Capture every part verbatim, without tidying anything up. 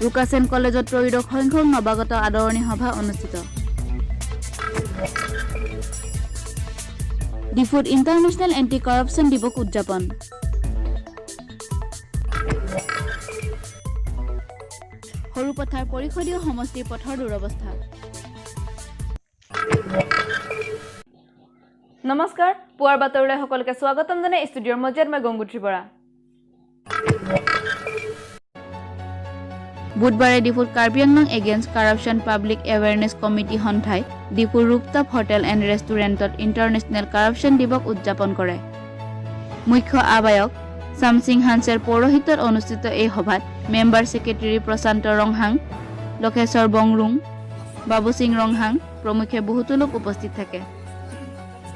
ৰুকাছেন কলেজত ত্ৰয়োদশ সংখ্যক নৱাগত আদৰণি সভা অনুষ্ঠিত। ডিফুত ইণ্টাৰনেশ্যনেল এণ্টি কৰাপশ্যন দিৱস উদযাপন। সৰুপথাৰ পৰিষদীয় সমষ্টিৰ পথৰ দুৰৱস্থা। নমস্কাৰ, পুৱাৰ বাতৰিলৈ সকলোকে স্বাগতম জনাই ষ্টুডিঅ'ৰ মজিয়াত মই গংগোত্ৰী বৰা। বুধবাৰে ডিফুত Karbi Anglong against corruption public awareness committee সন্থাই ডিফুৰ ৰুফটপ হোটেল এণ্ড ৰেষ্টুৰেণ্টত ইণ্টাৰনেশ্যনেল কৰাপশ্যন দিৱস উদযাপন কৰে। মুখ্য আহ্বায়ক চামচিং হানছেৰ পৌৰোহিত্যত অনুষ্ঠিত এই সভাত মেম্বাৰ ছেক্ৰেটেৰী প্ৰশান্ত ৰংহাং, লক্ষেশ্বৰ বংৰুং, বাবু সিং ৰংহাং প্ৰমুখ্যে বহুতো লোক উপস্থিত থাকে।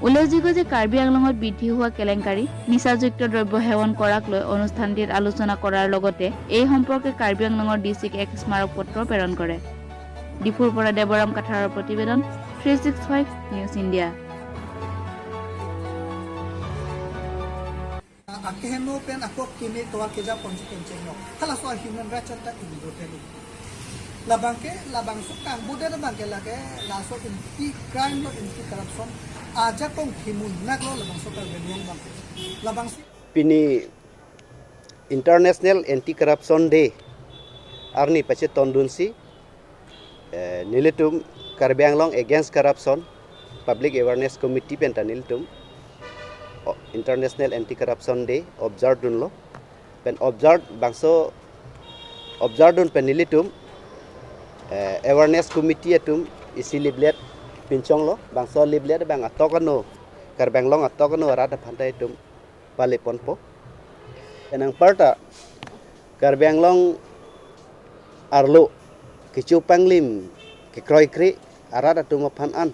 উল্লেখযোগ্য যে কাৰ্বি আংলঙত বৃদ্ধি হোৱা কেলেংকাৰী, নিচাযুক্ত দ্ৰব্য সেৱন কৰাক লৈ অনুষ্ঠানটিত আলোচনা কৰাৰ লগতে এই সম্পৰ্কে কাৰ্বি আংলঙৰ ডি চিক এক স্মাৰক পত্ৰ প্ৰেৰণ কৰে। ডিফুৰ পৰা দেৱৰাম কাথাৰৰ প্ৰতিবেদন, three six five news India. Akeheno pen ako kimi tovar keja ponji pen chengno. Halaso a human rights anta indo telu. Labang ke, labangso kangbudet abang ke lake, laso anti crime lo anti corruption ajakong himun naklo labangso Karbi Anglong abang ke. Labangso Pini International Anti Corruption Day arni pachetondunsi, eh, nelitum Karbi Anglong Against Corruption Public Awareness Committee penta nelitum, o, International Anti Corruption Day observe dunlo. Pen observe bangso observe dun pen nelitum, eh, awareness committee atum isi leaflet pinchonglo. Bangso leaflet abang atok ano, Karbi Anglong atok ano arat aphanta itum paleponpo. Pen anparta Karbi Anglong arlo kecho panglim kekroikre arat atum aphan an,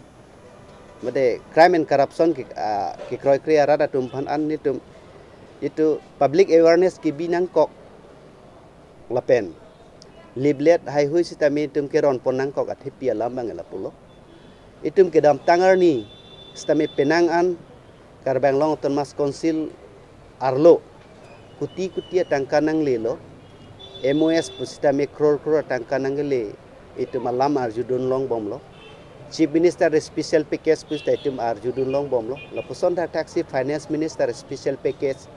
mate crime and corruption ke, ah, kekroikre arat atum aphan an nelitum itum public awareness kebi nangkok lapen leaflet haihui sitame itum keronpon nangkok athepi alam abang lapulo. Itum kedamtang arni sitame penang an Karbi Anglong Autonomous Council arlo kuti kuti atangka nanglelo, M O S pusitame crore crore atangka nangle, itum alam arjudun longbomlo. Chief Minister special package pusita itum arjudun longbomlo. Lapuson thakthak si Finance Minister special package,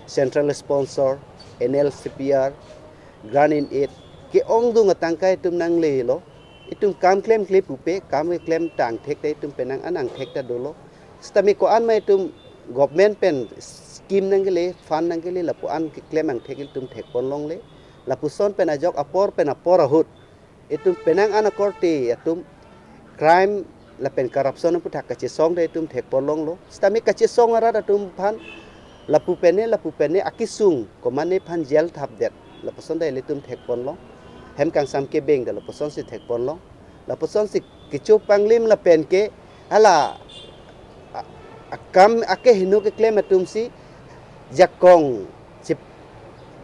central sponsor, N L C P R, grant in aid, ke-ongdung atangka itum nanglelo. Itum kam klemkle pupe, kam keklem tangthek ta itum penang an angthek ta dolo. Sitame ko-an ma itum government pen scheme nangle, fund nangle, lapu an keklem angthek itum thekpon longle. Lapuson pen ajok apor pen apor ahut itum penang an akorte atum crime lapen corruption aputhak kachesong ta itum thekpon longlo. Sitame kachesong arat atum aphan lapu pene lapu pene akesung komatne aphan jail thapdet, lapuson ta ilitum thekpon long. Hem kangsam kebeng ta lapuson si thekpon long. Lapuson si kecho panglim lapen ke hala a-, akam akeheno keklem atum si jakong chep-,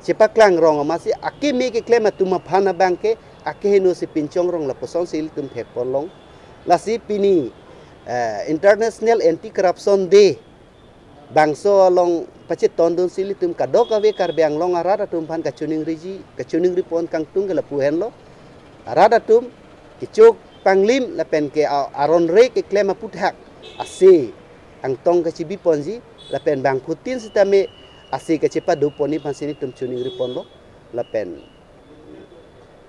chepaklang rong amatsi akeme keklem atum aphan abang ke akeheno si pinchong rong, lapuson si ilitum thekpon long. Lasi pini, eh, International Anti Corruption Day bangso along pachetondunsi ilitum kadokave Karbi Anglong arat atum aphan kachiningriji, kachiningripon kangtung ke lapu henlo. Arat atum kecho panglim lapen ke a-, aronre keklem aputhak ase angtong kachibiponji lapen bangphutin sitame ase kachepadoponji aphansi nelitum chiningriponlo. Lapen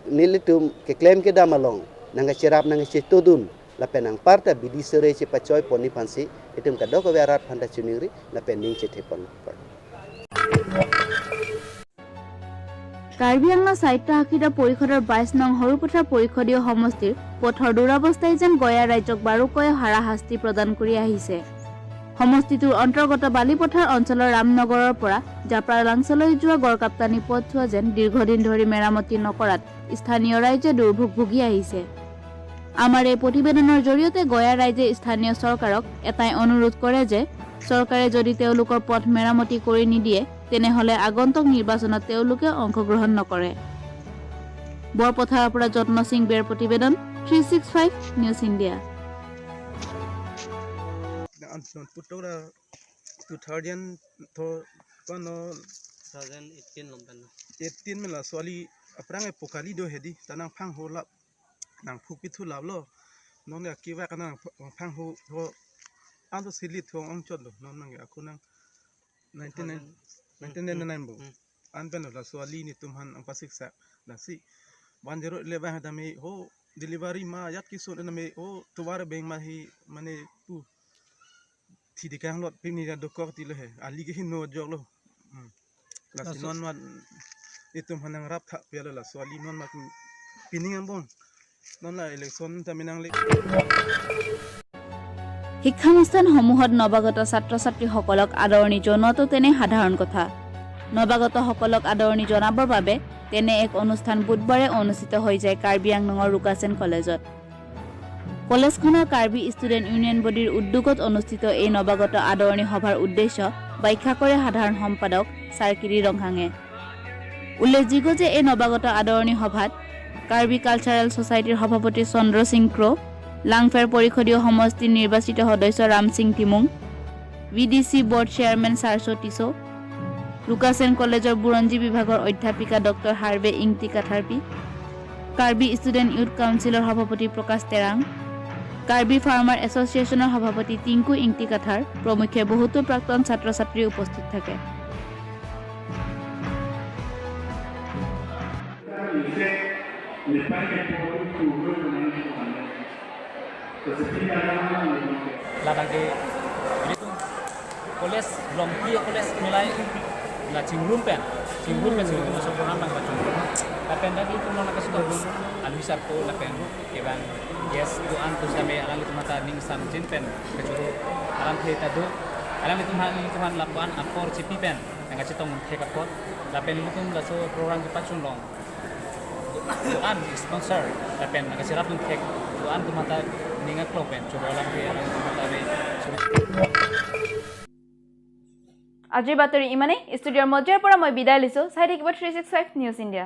nelitum keklem kedam along nangkacherap nangkachetodun lapen anparta bidi sere chepachoiponji aphansi itum kadokave arat aphanta chiningri lapen ning chethepon. Karbi Anglong স্বায়ত্তশাসিত পৰিষদৰ বাইছ নং সৰুপথাৰ পৰিষদীয় সমষ্টিৰ পথৰ দুৰৱস্থাই যেন গয়া ৰাইজক বাৰুকৈ হাৰাশাস্তি প্ৰদান কৰি আহিছে। সমষ্টিটোৰ অন্তৰ্গত বালিপথাৰ অঞ্চলৰ ৰামনগৰৰ পৰা জাপ্ৰালাংছলৈ যোৱা গড়কাপ্তানি পথছোৱা যেন দীৰ্ঘদিন ধৰি মেৰামতি নকৰাত স্থানীয় ৰাইজে দুৰ্ভোগ ভুগি আহিছে। আমাৰ এই প্ৰতিবেদনৰ জৰিয়তে গয়া ৰাইজে স্থানীয় চৰকাৰক এটাই অনুৰোধ কৰে যে চৰকাৰে যদি তেওঁলোকৰ পথ মেৰামতি কৰি নিদিয়ে, তেনেহ'লে আগন্তুক নিৰ্বাচনত তেওঁলোকে অংশগ্ৰহণ নকৰে। বৰপথাৰৰ পৰা যত্ন সিং বেৰ প্ৰতিবেদন, three six five news India. An, an putok la two thousand tho, kono two thousand eighteen lom tan. Eighteen mela soli aphrang epo kali do hedi, ta nangphangho lap, nangphuk pithu laplo. Non ya kiwa ka nangphangho ho, anto silit ho ongchot lo, non nang ya ako nang nineteen, nineteen ninety-nine bo. Hmm. An pen laso ali netum aphan nangpasiksak. Lasi one zero eleven tame ho delivery ma yat kisun tame ho tovar beng ma hi mane pu thi dikang lot pini ya dokok ti lo he. Ali ke hin no jok lo. Hmm. Lasi laso non mat netum aphan nangrap thak pia lo laso ali non mat pining angbong. Non la election tame nangle. শিক্ষানুষ্ঠানসমূহত নৱাগত ছাত্ৰ-ছাত্ৰীসকলক আদৰণি জনোৱাটো তেনে সাধাৰণ কথা। নৱাগতসকলক আদৰণি জনাবৰ বাবে তেনে এক অনুষ্ঠান বুধবাৰে অনুষ্ঠিত হৈ যায় কাৰ্বি আংলঙৰ ৰুকাছেন কলেজত। কলেজখনৰ কাৰ্বি ষ্টুডেণ্ট ইউনিয়ন বডিৰ উদ্যোগত অনুষ্ঠিত এই নৱাগত আদৰণি সভাৰ উদ্দেশ্য ব্যাখ্যা কৰে সাধাৰণ সম্পাদক চাৰকিৰি ৰংহাঙে। উল্লেখযোগ্য যে এই নৱাগত আদৰণি সভাত কাৰ্বি কালচাৰেল ছ'চাইটিৰ সভাপতি চন্দ্ৰ সিং ক্ৰ, লাংফেৰ পৰিষদীয় সমষ্টিৰ নিৰ্বাচিত সদস্য Ram Singh Timung, V D C board chairman চাৰশ টিছ, ৰুকাছেন কলেজৰ বুৰঞ্জী বিভাগৰ অধ্যাপিকা doctor Harvey Ingti Katharpi, Karbi student youth কাউন্সিলৰ সভাপতি প্ৰকাশ তেৰাং, কাৰ্বি ফাৰ্মাৰ এছ'চিয়েশ্যনৰ সভাপতি টিংকু ইংতি কাথাৰ প্ৰমুখ্যে বহুতো প্ৰাক্তন ছাত্ৰ-ছাত্ৰী উপস্থিত থাকে। Ladak ke, ilitum college belong ki college milai la chingrum pen, chingrum pen, chingrum pen so program bang chingrum. Lapen dak ilitum nang kasu alu sarko lapen kevang guest do-an tus dame alanglitum mata ning samjin pen kechoro alam the ta do. Alanglitum ha ilitum han lapuan apor chipi pen nang kachetong thek apor. Lapen ilitum laso program kepachun long do-an sponsor lapen nang kacherap thek do-an atum mata ning aklong pen choro alam ke alanglitum mata me. আজিৰ বাতৰি ইমানেই। ষ্টুডিঅ'ৰ মজিয়াৰ পৰা মই বিদায় লৈছো। চাই থাকিব three six five news India.